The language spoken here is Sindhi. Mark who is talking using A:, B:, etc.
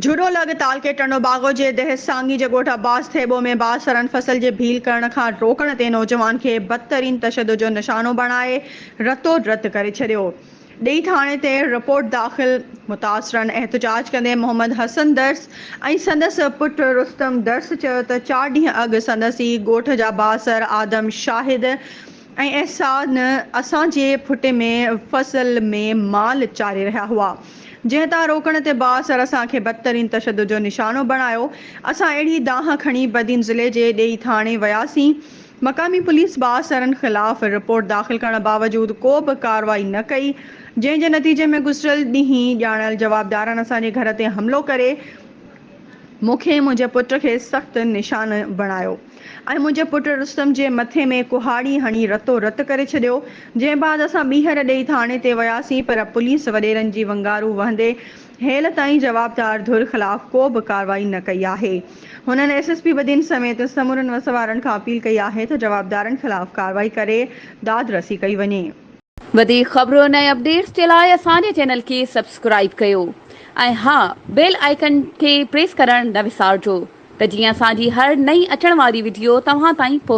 A: جهڏو لڳ تعلقي ٽنڊوباگو جي ديهه سانگي جي ڳوٺ عباس ٿيٻو ۾ بااثرن فصل جي ڀيل ڪرڻ کان روڪڻ تي نوجوان کي بدترين تشدد جو نشانو بڻائي رتو رت ڪري ڇڏيو. ڏيئي ٿاڻي تي رپورٽ داخل، متاثرن احتجاج ڪندي محمد حسن درس ۽ سندس پٽ رستم درس چيو ته چار ڏينهن اڳ سندس ئي ڳوٺ جا بااثر آدم شاهد ۽ احسان اسان جي ڦٽي ۾ فصل ۾ مال چاري رهيا هئا، جنهن تان روڪڻ تي بااثر اسان کي بدترين تشدد جو نشانو بڻايو، اسان اهڙي دانهن کڻي بدين ضلعي جي ڏيئي ٿاڻي وياسين، مقامي پوليس بااثرن خلاف رپورٽ داخل ڪرڻ باوجود ڪو به ڪارروائي نه ڪئي، جنهن جي نتيجي ۾ گذريل ڏينهن ڄاڻايل جوابدارن اسان جي گهر تي حملو ڪري مون کي ۽ منهنجي پٽ کي سخت نشانو بڻايو ۽ منهنجي پٽ رستم جي مٿي ۾ ڪهاڙي هڻي رتو رت ڪري ڇڏيو، جنهن بعد اسان ٻيهر ڏيئي ٿاڻي تي وياسين پر پوليس وڏيرن جي ونگارو وهندي هيل تائين جوابدار ڌر خلاف ڪو به ڪارروائي نه ڪئي آهي. هنن ايس ايس پي بدين سميت سمورن وس وارن کان اپيل ڪئي آهي ته جوابدارن خلاف ڪارروائي ڪري داد رسي ڪئي وڃي.
B: وڌيڪ خبرن ۽ اپڊيٽس جي لاء اسان جي چينل کي سبسڪرائيب ڪيو ۽ ها بيل آئيڪن کي پريس ڪرڻ نه وسارجو ته جيئن اسان جي هر نئين اچڻ واري وڊيو توهان تائين پهچي.